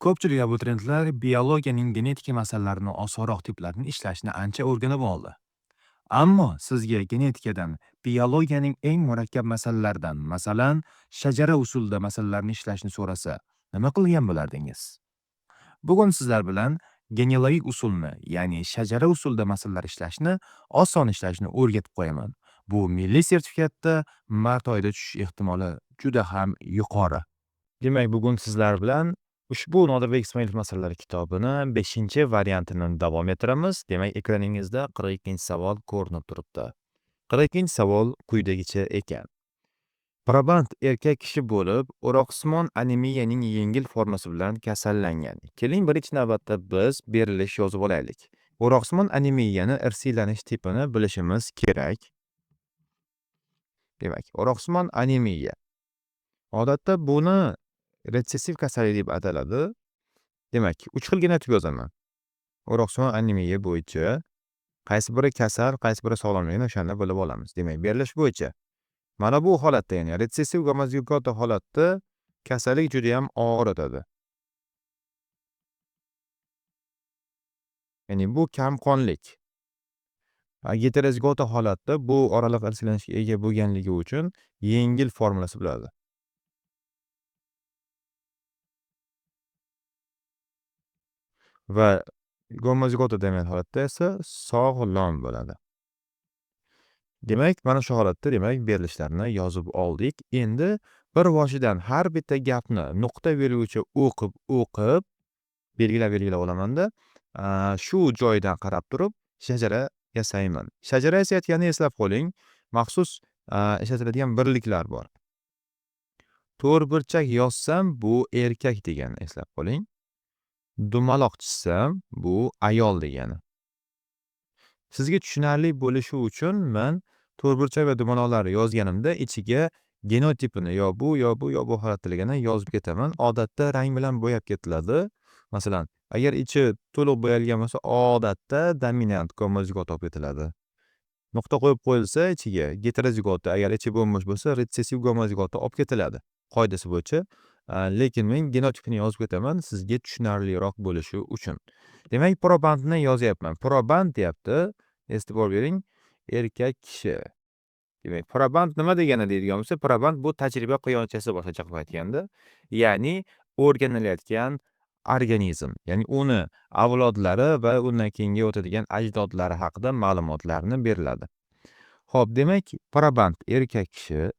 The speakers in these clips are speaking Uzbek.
Ko'pchilik abituriyentlar biologiyaning genetika masalalarini osonroq tiplarini ishlashni ancha o'rganib oldi. Ammo sizga genetikadan biologiyaning eng murakkab masalalaridan, masalan, shajara usulida masalalarni ishlashni so'rasa, nima qilgan bo'lardingiz? Bugun sizlar bilan genealogik usulni, ya'ni shajara usulida masalalar ishlashni, oson ishlashni o'rgatib qo'yaman. Bu milliy sertifikatda mart oyida tushish ehtimoli juda ham yuqori. Demak, bugun sizlar bilan ushbu Nodirbek Ismoilov masalalari kitobini 5-variantini davom ettiramiz. Demak, ekraningizda 42-savol ko'rinib turibdi. 42-savol quyidagicha ekan. Proband erkak kishi bo'lib, o'roqsimon anemiyaning yengil formasi bilan kasallangan. Keling, birinchi navbatda biz berilish yozib olaylik. O'roqsimon anemiyani irsiylanish tipini bilishimiz kerak. Demak, o'roqsimon anemiya. Odatda buni retsessiv kasallik deb ataladi. Demak, 3 xil genotip yozaman. O'roqsimon anemiya bo'yicha qaysi biri kasal, qaysi biri sog'lomligini o'shanda bilib olamiz. Demak, berilish bo'yicha mana bu holatda, ya'ni retsessiv gomozigota holatda kasallik juda ham og'ir o'tadi. Ya'ni bu kamqonlik. Geterozigota holatda bu oraliq irsiylanishga ega bo'lganligi uchun yengil formulasi bo'ladi. Va gomozigota degan holatda esa sog'lom bo'ladi. Demak, mana shu holatda demak berilishlarni yozib oldik. Endi bir boshidan har bitta gapni nuqta belguvchi o'qib, belgilab olamanda, shu joydan qarab turib shajara yasayman. Shajara yasayotganda eslab qoling, maxsus ishlatiladigan birliklar bor. To'rtburchak yozsam bu erkak degani, eslab qoling. Dumaloq chizsam bu ayol degani. Sizga tushunarli bo'lishi uchun men to'rtburchak va dumaloqlarni yozganimda ichiga genotipini yo bu, yo bu, yo bu holatdaligini yozib ketaman. Odatda rang bilan bo'yab ketiladi. Masalan, agar ichi to'liq bo'yalgan bo'lsa, odatda dominant gomozigota olib ketiladi. Nuqta qo'yib qo'yilsa ichiga geterozigota, agar ichi bo'm-bo'sh bo'lsa, retsessiv gomozigota olib ketiladi qoidasi bo'yicha. Lekin men genotipini yozib ketaman sizga tushunarliroq bo'lishi uchun. Demak, probandni yozyapman. Proband deyapti. E'tibor bering, erkak kishi. Demak, proband nima degani deydigan bo'lsa, proband bu tajriba quyonchasi boshqacha qilib aytganda, ya'ni o'rganilayotgan organizm, ya'ni uni avlodlari va undan keyingi o'tadigan ajdodlari haqida ma'lumotlarni beriladi. Xo'p, demak, proband erkak kishi.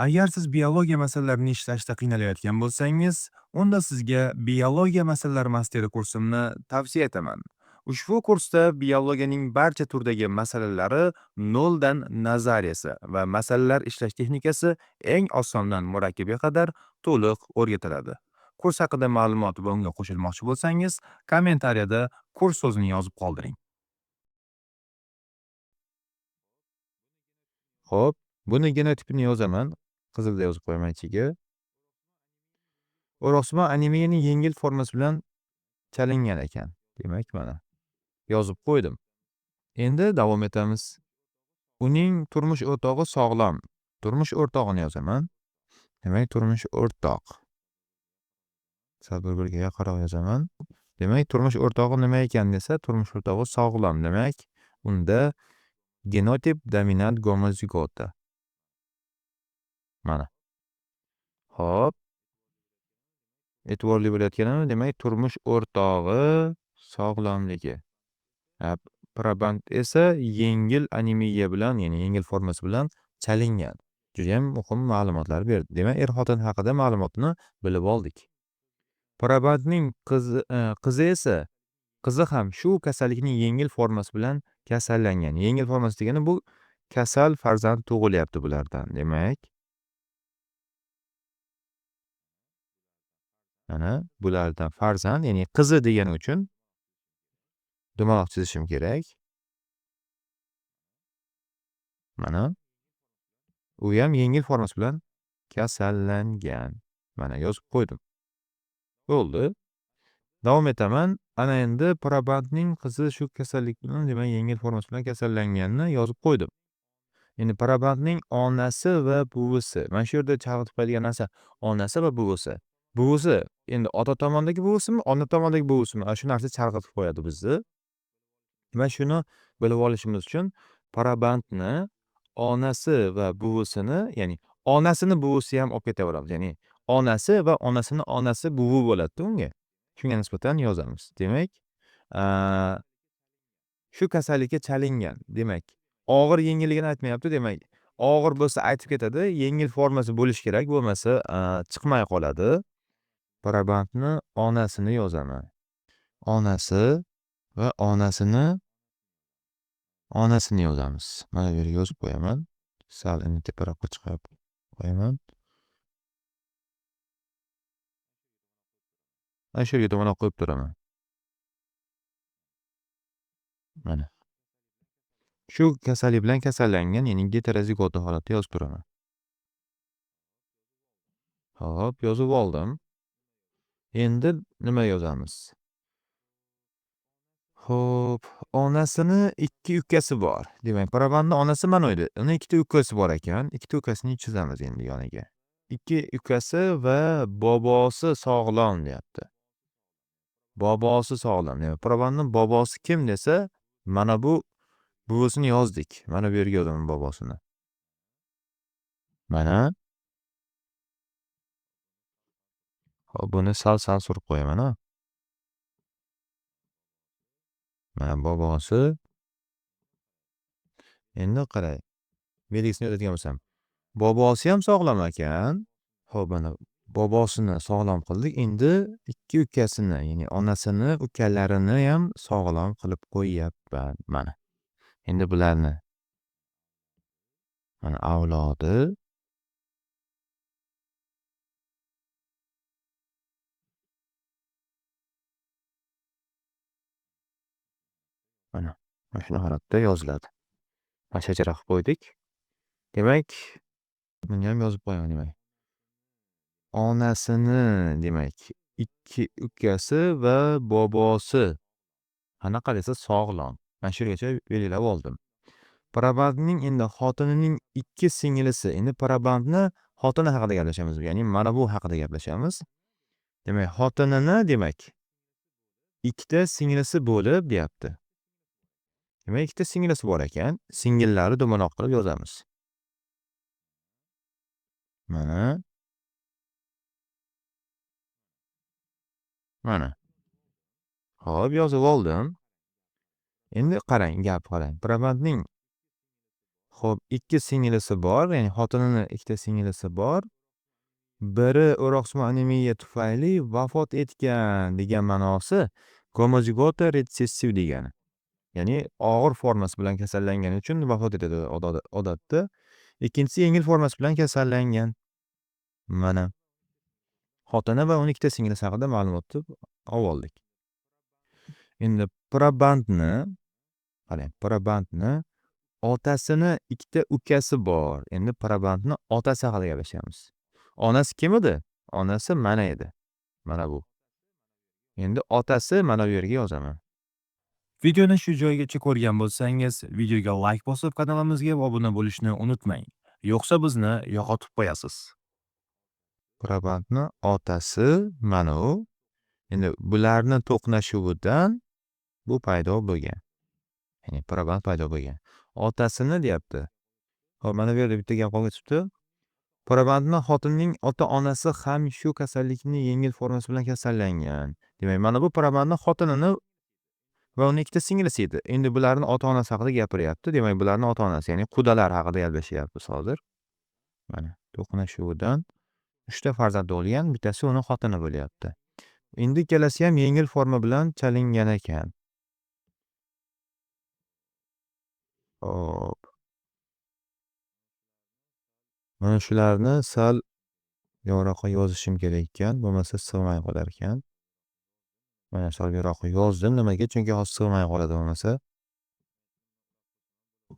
Agar siz biologiya masalalarini ishlashda qiynalayotgan bo'lsangiz, unda sizga biologiya masalalari masteri kursimni tavsiya etaman. Ushbu kursda biologiyaning barcha turdagi masalalari noldan nazariyasi va masalalar ishlash texnikasi eng osondan murakkabga qadar to'liq o'rgatiladi. Kurs haqida ma'lumot va unga qo'shilmoqchi bo'lsangiz, kommentariyada kurs so'zini yozib qoldiring. Xo'p, buni genotipini yozaman. Qizilda yozib qo'yaman ichiga. O'roqsimon anemiyaning yengil formasi bilan chalingan ekan. Demak, mana yozib qo'ydim. Endi davom etamiz. Uning turmush o'rtog'i sog'lom. Turmush o'rtog'ini yozaman. Demak, turmush o'rtoq. Sal bir-biriga yaqinroq yozaman. Demak, turmush o'rtog'i nima ekan desa, turmush o'rtog'i sog'lom. Demak, unda genotip dominant gomozigota. Mana. Xo'p. E'tiborli bo'layotganim, demak, turmush o'rtog'i sog'lomligi. Proband esa yengil anemiya bilan, ya'ni yengil formasi bilan chalingan. Juda ham muhim ma'lumotlar berdi. Demak, er-xotin haqida ma'lumotni bilib oldik. Probandning qizi ham shu kasallikning yengil formasi bilan kasallangan. Yengil formasi degani bu kasal farzand tug'ilyapti bulardan. Demak, mana bulardan farzand, ya'ni qizi degani uchun dumaloq chizishim kerak. Mana u ham yengil formasi bilan kasallangan. Mana yozib qo'ydim. Bo'ldi. Davom etaman. Ana endi probandning qizi shu kasallik bilan, demak, yengil formasi bilan kasallanganini yozib qo'ydim. Endi probandning onasi va buvisi. Mana shu yerda chalg'itib qo'yadigan narsa onasi va buvisi. Buvisi endi ota tomondagi buvisimi, ona tomondagi buvisimi? Ana shu narsa chalg'itib qo'yadi bizni. Va shuni bilib olishimiz uchun probandni onasi va buvisini, ya'ni onasini buvisi ham olib ketaveramiz. Ya'ni onasi va onasini onasi buvi bo'ladi-da unga. Shunga nisbatan yozamiz. Demak, shu kasallikka chalingan. Demak, og'ir yengilligini aytmayapti. Demak, og'ir bo'lsa aytib ketadi, yengil formasi bo'lishi kerak, bo'lmasa chiqmay qoladi. Probandni onasini yozaman. Onasi va onasini onasini yozamiz. Mana bu yerga yozib qo'yaman. Sal endi teparoqqa chiqarib qo'yaman. Mana shu yerga to'g'ri qo'yib turaman. Mana. Shu kasallik bilan kasallangan, ya'ni geterozigota holatda yozib turaman. Xo'p, yozib oldim. Endi nima yozamiz? Xo'p, onasini 2 ukasi bor. Demak, probandni onasi mana edi. Uni 2 ukasi bor ekan. 2 ukasini chizamiz endi yoniga. 2 ukasi va bobosi sog'lom deyapti. Bobosi sog'lom. Demak, probandning bobosi kim desa, mana bu buvisini yozdik. Mana bu yerga yozaman bobosini. Mana. Xo'p, buni sal-sal surib qo'yaman, ha. Mana bobosi. Endi qarang. Belgisini yozadigan bo'lsam, bobosi ham sog'lom ekan. Xo'p, mana bobosini sog'lom qildik. Endi 2 ukasini, ya'ni onasini, ukalarini ham sog'lom qilib qo'yyapman. Mana. Endi bularni mana avlodi mana shuni holatda yoziladi. Mana shajara qilib qo'ydik. Demak, buni ham yozib qo'yaman demak. Onasini, demak, 2 ukasi va bobosi qanaqa desa sog'lom. Mana shu yergacha belgilab oldim. Probandning endi xotinining 2 singlisi. Endi probandni xotini haqida gaplashamiz. Ya'ni mana bu haqida gaplashamiz. Demak, xotinini, demak, 2 singlisi bo'lib deyapti. Demak, 2 singlisi bor ekan. Singillari dumaloq qilib yozamiz. Mana. Mana. Xo'p, yozib oldim. Endi qarang, gap qarang. Probandning xo'p, 2 singlisi bor, ya'ni xotinini 2 singlisi bor. Biri o'roqsimon anemiya tufayli vafot etgan degan ma'nosi gomozigota retsessiv degani. Ya'ni og'ir formasi bilan kasallangani uchun vafot etadi odatda. Ikkinchisi yengil formasi bilan kasallangan. Mana. Xotini va uning 2 singlisi haqida ma'lumotni oldik. Endi probandni qarang, probandni otasini 2 ukasi bor. Endi probandni otasi haqida gaplashamiz. Onasi kim edi? Onasi mana edi. Mana bu. Endi otasi mana bu yerga yozaman. Videoni shu joygacha ko'rgan bo'lsangiz, videoga like bosib kanalimizga obuna bo'lishni unutmang. Yo'qsa bizni yo'qotib qo'yasiz. Probandni otasi mana u. Endi bularni to'qnashuvidan bu paydo bo'lgan. Ya'ni proband paydo bo'lgan. Otasini deyapti. Xo'p, mana bu yerda bitta gap qolib ketibdi. Probandni xotinining ota-onasi ham shu kasallikni yengil formasi bilan kasallangan. Demak, mana bu probandni xotinini va uning 2 singlisi edi. Endi bularni ota-onasi haqida gapiryapti. Demak, bularni ota-onasi, ya'ni qudalar haqida gaplashyapmiz hozir. Mana to'qnashuvidan 3 ta farzand tug'ilgan, bittasi uni xotini bo'lyapti. Endi ikkalasi ham yengil forma bilan chalingan ekan. Xo'p. Mana shularni sal yorug'roqqa yozishim kerak ekan, bo'lmasa sig'may qolar ekan. Mana sal yorug'roqqa yozdim. Nimaga? Chunki hozir sig'may qoladi bo'lmasa.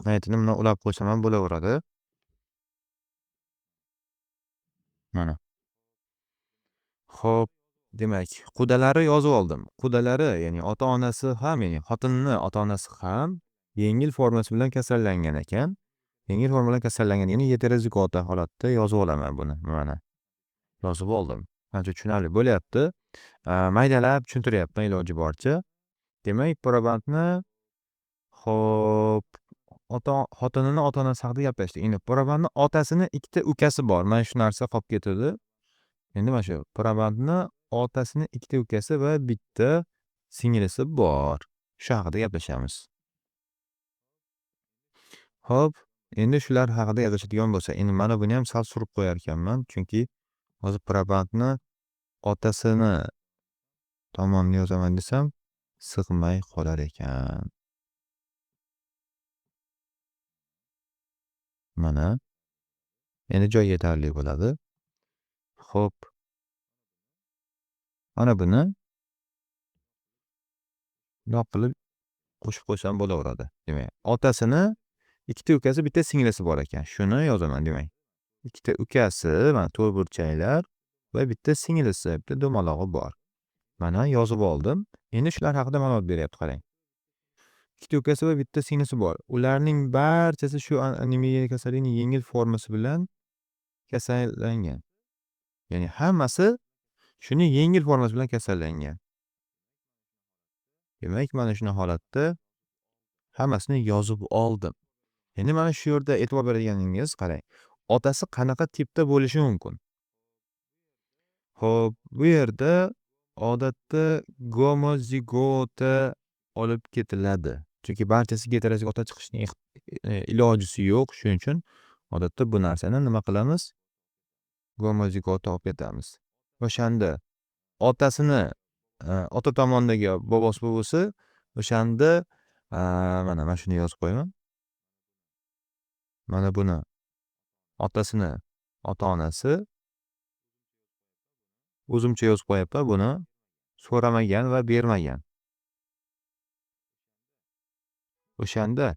Naytini bundan ulab qo'ysam ham bo'laveradi. Mana. Xo'p, demak, qudalari yozib oldim. Qudalari, ya'ni ota-onasi ham, ya'ni xotinini ota-onasi ham yengil formasi bilan kasallangan ekan. Yengil forma bilan kasallangan, ya'ni heterozigota holatda yozib olaman buni. Mana. Yozib oldim. Ancha tushunarli bo'lyapti. Maydalab tushuntiryapman iloji boricha. Demak, probandni xo'p, ota xotinini ota-onasi haqida gaplashdik. Endi probandni otasini ikkita ukasi bor. Mana shu narsa qolib ketdi. Endi mana shu probandni otasini ikkita ukasi va bitta singlisi bor. Shu haqida gaplashamiz. Xo'p, endi shular haqida gaplashadigan bo'lsak, endi mana buni ham sal surib qo'yar ekanman, chunki hozir probandni otasini tomonini yozaman desam sig'may qolar ekan. Mana. Endi joy yetarli bo'ladi. Xo'p. Mana buni bundoq qilib qo'shib qo'ysam bo'laveradi. Demak, otasini ikkita ukasi, bitta singlisi bor ekan. Shuni yozaman demak. Ikkita ukasi, mana to'rtburchaklar va bitta singlisi, bitta dumalog'i bor. Mana yozib oldim. Endi shular haqida ma'lumot beryapti, qarang. Ikkita ukasi va bitta singlisi bor. Ularning barchasi shu anemiya kasalligining yengil formasi bilan kasallangan. Ya'ni hammasi shuni yengil formasi bilan kasallangan. Demak, mana shuni holatda hammasini yozib oldim. Endi mana shu yerda e'tibor berganingiz, qarang. Otasi qanaqa tipda bo'lishi mumkin? Xo'p, bu yerda odatda gomozigota olib ketiladi. Chunki barchasi geterozigota chiqishning ilojisi yo'q. Shuning uchun odatda bu narsani nima qilamiz? Gomozigota olib ketamiz. O'shanda otasini ota tomondagi bobosi buvisi o'shanda mana shuni yozib qo'yaman. Mana buni otasini ota-onasi o'zimcha yozib qo'yapman, buni so'ramagan va bermagan. O'shanda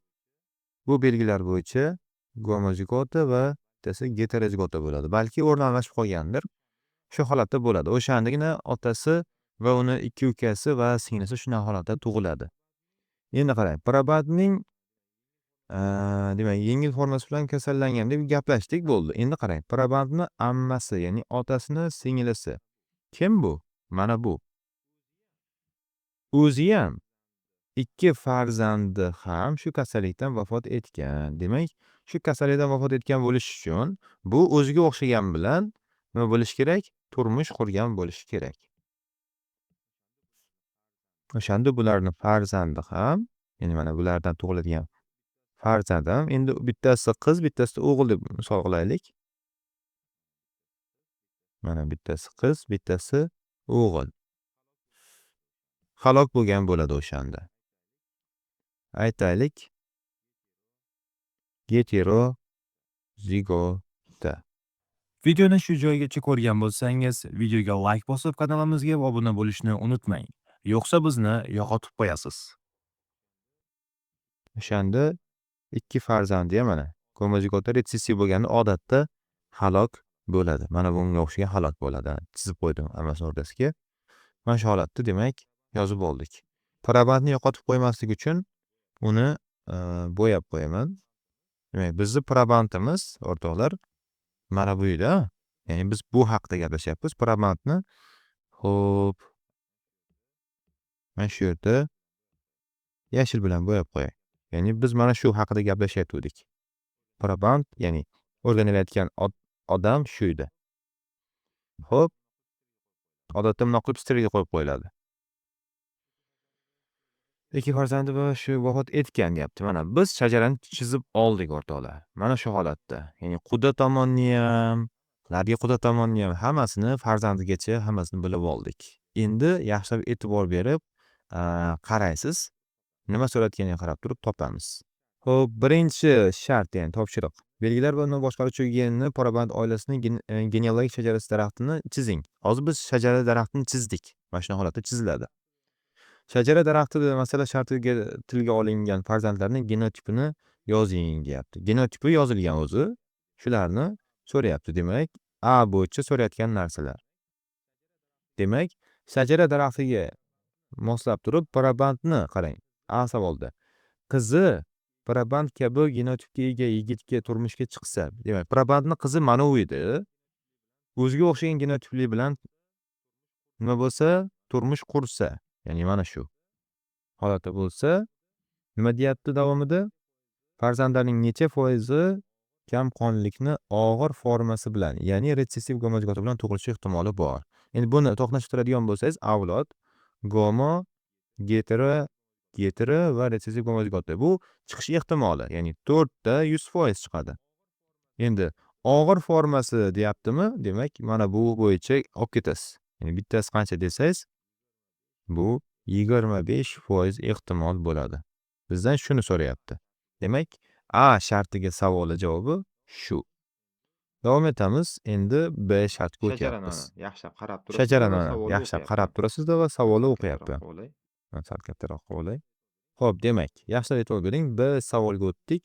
bu belgilar bo'yicha gomozigota va bittasi geterozigota bo'ladi. Balki o'rni almashib qolgandir. Shu holatda bo'ladi. O'shandagina otasi va uni ikki ukasi va singlisi shunday holatda tug'iladi. Endi qarang, probandning demak, yengil formasi bilan kasallangan deb gaplashdik, bo'ldi. Endi qarang, probandni ammasi, ya'ni otasini singlisi. Kim bu? Mana bu. O'zi ham ikki farzandi ham shu kasallikdan vafot etgan. Demak, shu kasallikdan vafot etgan bo'lishi uchun bu o'ziga o'xshagan bilan nima bo'lishi kerak? Turmush qurgan bo'lishi kerak. O'shanda bularning farzandi ham, ya'ni mana bulardan tug'iladigan farzand ham, endi bittasi qiz, bittasi o'g'il deb misol qilaylik. Mana bittasi qiz, bittasi o'g'il. Halok bo'lgan bo'ladi o'shanda. Aytaylik, geterozigota. Videoni shu joygacha ko'rgan bo'lsangiz, videoga like bosib kanalimizga obuna bo'lishni unutmang. Yo'qsa bizni yo'qotib qo'yasiz. O'shanda ikki farzandi ham mana gomozigota retsessiv bo'lganda odatda halok bo'ladi. Mana bunga o'xshagan halok bo'ladi. Chizib qo'ydim hammasini o'rtasiga. Mana shu holatda demak yozib oldik. Probandni yo'qotib qo'ymaslik uchun uni bo'yab qo'yaman. Demak, bizni probandimiz o'rtoqlar mana bu edi. Ya'ni biz bu haqida gaplashyapmiz. Probandni xo'p, mana shu yerda yashil bilan bo'yab qo'yay. Ya'ni biz mana shu haqida gaplashyaptik. Proband, ya'ni o'rganilayotgan odam shu edi. Xo'p, odatda bundoq qilib stilga qo'yib qo'yiladi. Ikki farzandi va shu vafot etgan deyapti. Mana biz shajarani chizib oldik o'rtoqlar. Mana shu holatda. Ya'ni quda tomonni ham, narigi quda tomonni ham hammasini farzandigacha hammasini bilib oldik. Endi yaxshilab e'tibor berib qaraysiz. Nima so'rayotganiga qarab turib topamiz. Xo'p, birinchi shart, ya'ni topshiriq. Belgilar va uni boshqaruvchi genni proband oilasining genealogik shajarasi daraxtini chizing. Hozir biz shajara daraxtini chizdik. Mana shu holatda chiziladi. Shajara daraxtida masala shartiga tilga olingan farzandlarning genotipini yozing deyapti. Genotipi yozilgan o'zi. Shularni so'rayapti. Demak, A bo'yicha so'rayotgan narsalar. Demak, shajara daraxtiga moslab turib probandni qarang. A savolda. Qizi proband kabi genotipga ega yigitga turmushga chiqsa, demak, probandni qizi mana u edi. O'ziga o'xshagan genotipli bilan Nima bo'lsa, turmush qursa, ya'ni mana shu holatda bo'lsa, nima deyapti davomida? Farzandlarning necha foizi kamqonlikni og'ir formasi bilan, ya'ni retsessiv gomozigota bilan tug'ilishi ehtimoli bor. Endi buni to'qnashtiradigan bo'lsangiz, avlod gomo, getero, getero va retsessiv gomozigota. Bu chiqish ehtimoli, ya'ni 4 ta 100% chiqadi. Endi og'ir formasi deyaptimi? Demak, mana bu bo'yicha olib ketasiz. Ya'ni bittasi qancha desangiz, bu 25% ehtimol bo'ladi. Bizdan shuni so'rayapti. Demak, A shartiga savoli javobi shu. Davom etamiz. Endi B shartiga o'tyapmiz. Shajarani yaxshilab qarab turasiz va Shajarani savolni yaxshilab o'qiyapman. qarab turasiz-da va savolni Kattaroq o'qiyapman. qilib olay. Sal kattaroq qilib olay. Xo'p, demak, yaxshilab e'tibor bering. B savolga o'tdik.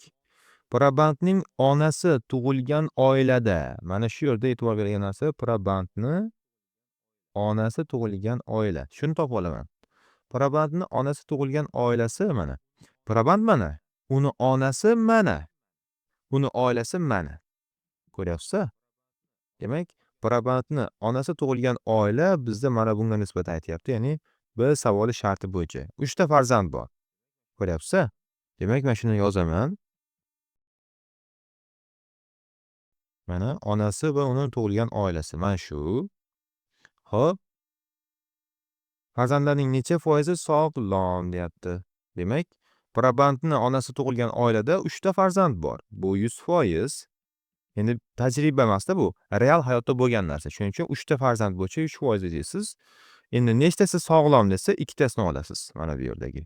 Probandning onasi tug'ilgan oilada, mana shu yerda e'tibor bergan narsa probandni onasi tug'ilgan oila. Shuni topib olaman. Probandni onasi tug'ilgan oilasi mana. Proband mana, uni onasi mana. Uni oilasi mana. Ko'ryapsiz-a? Demak, probandni onasi tug'ilgan oila bizda mana bunga nisbatan aytyapti, ya'ni B savoli sharti bo'yicha. 3 ta farzand bor. Ko'ryapsiz-a? Demak, men shuni yozaman. Mana onasi va uni tug'ilgan oilasi mana shu. Xo'p. Farzandlarning necha foizi sog'lom deyapti. Demak, probandni onasi tug'ilgan oilada 3 ta farzand bor. Bu 100%. Endi tajriba emasda bu, real hayotda bo'lgan narsa. Shuning uchun 3 ta farzand bo'yicha 3% deysiz. Endi nechtasi sog'lom desa, ikkitasini olasiz mana bu yerdagi.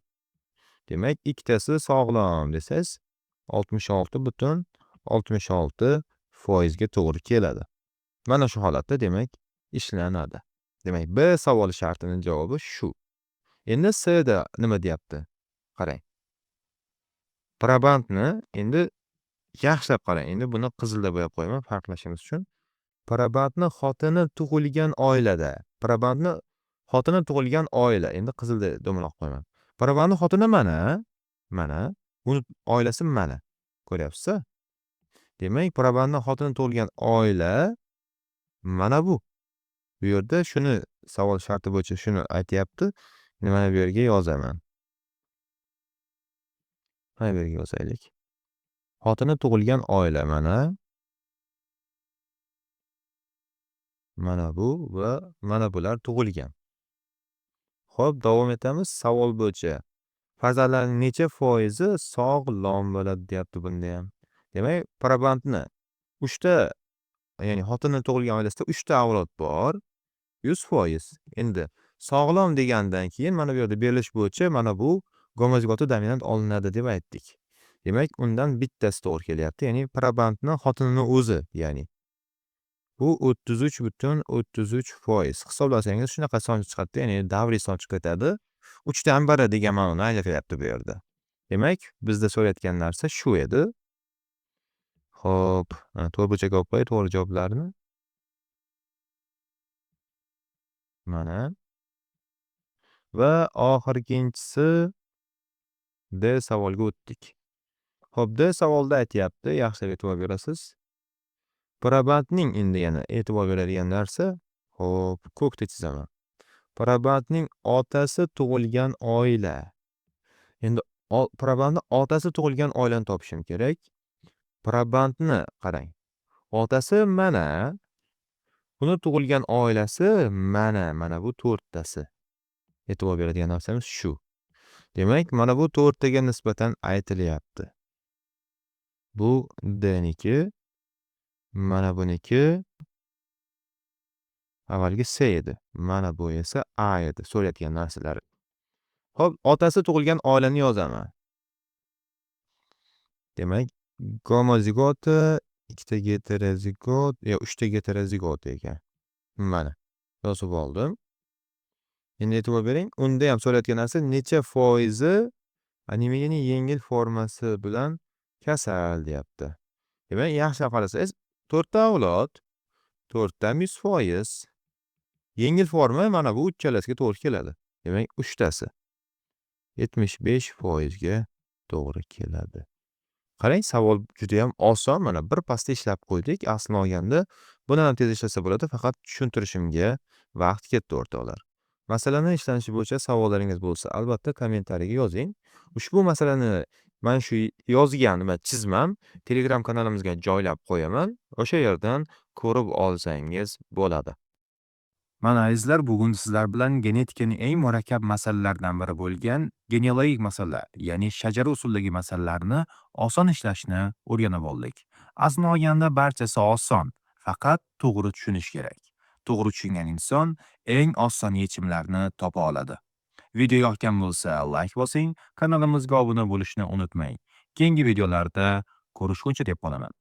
Demak, ikkitasi sog'lom desangiz, 66,66% ga to'g'ri keladi. Mana shu holatda demak ishlanadi. Demak, B savoli shartining javobi shu. Endi C da nima deyapti? Qarang. Probandni endi yaxshilab qarang. Endi buni qizilda bo'yab qo'yaman farqlashimiz uchun. Probandni xotini tug'ilgan oilada, probandni xotini tug'ilgan oila. Endi qizilda dumaloq qo'yaman. Probandni xotini mana, mana, uni oilasi mana. Ko'ryapsiz-a? Demak, probandni xotini tug'ilgan oila mana bu. Bu yerda shuni savol sharti bo'yicha shuni aytyapti. Mana bu yerga yozaman. Mana bu yerga yozaylik. Xotini tug'ilgan oila mana. Mana bu va mana bular tug'ilgan. Xo'p, davom etamiz savol bo'yicha. Farzandlarning necha foizi sog'lom bo'ladi deyapti bunda ham. Demak, probandni 3 ta, ya'ni xotini tug'ilgan oilasida 3 ta avlod bor. 100%. Endi sog'lom degandan keyin mana bu yerda berilish bo'yicha mana bu gomozigota dominant olinadi deb aytdik. Demak, undan bittasi to'g'ri kelyapti. Ya'ni probandni xotinini o'zi, ya'ni bu 33,33%. Hisoblasangiz shunaqa son chiqadi, ya'ni davriy son chiqib ketadi. 3 dan biri degan ma'noni anglatyapti bu yerda. Demak, bizda so'rayotgan narsa shu edi. Xo'p, to'rtburchak olib qo'yay to'g'ri javoblarni. Mana. Va oxirginchisi D savolga o'tdik. Xo'p, D savolda aytyapti, yaxshilab e'tibor berasiz. Probandning endi yana e'tibor beradigan narsa, xo'p, ko'kda chizaman. Probandning otasi tug'ilgan oila. Endi probandni otasi tug'ilgan oilani topishim kerak. Probandni qarang. Otasi mana, uni tug'ilgan oilasi mana, mana bu to'rttasi. E'tibor beradigan narsamiz shu. Demak, mana bu to'rttaga nisbatan aytilyapti. Bu D niki, mana buniki avvalgi C edi. Mana bu esa A edi so'rayotgan narsalari. Xo'p, otasi tug'ilgan oilani yozaman. Demak, gomozigota, ikkita geterozigot, yo uchta geterozigota ekan. Mana yozib oldim. Endi e'tibor bering, unda ham so'rayotgan narsa necha foizi anemiyaning yengil formasi bilan kasal deyapti. Demak, yaxshilab qarasangiz, 4 ta avlod, 4 dan 100%. Yengil forma mana bu uchalasiga to'g'ri keladi. Demak, uchtasi 75% ga to'g'ri keladi. Qarang, savol judayam oson. Mana bir pasda ishlab qo'ydik. Aslini olganda bundan ham tez ishlasa bo'ladi, faqat tushuntirishimga vaqt ketdi, o'rtoqlar. Masalani ishlanishi bo'yicha savollaringiz bo'lsa, albatta kommentariyaga yozing. Ushbu masalani mana shu yozgan nima chizmam Telegram kanalimizga joylab qo'yaman. O'sha yerdan ko'rib olsangiz bo'ladi. Mana, azizlar, bugun sizlar bilan genetikaning eng murakkab masalalaridan biri bo'lgan genealogik masala, ya'ni shajara usulidagi masalalarni oson ishlashni o'rganib oldik. Aslini olganda barchasi oson, faqat to'g'ri tushunish kerak. To'g'ri tushungan inson eng oson yechimlarni topa oladi. Video yoqgan bo'lsa, like bosing, kanalimizga obuna bo'lishni unutmang. Keyingi videolarda ko'rishguncha deb qolaman.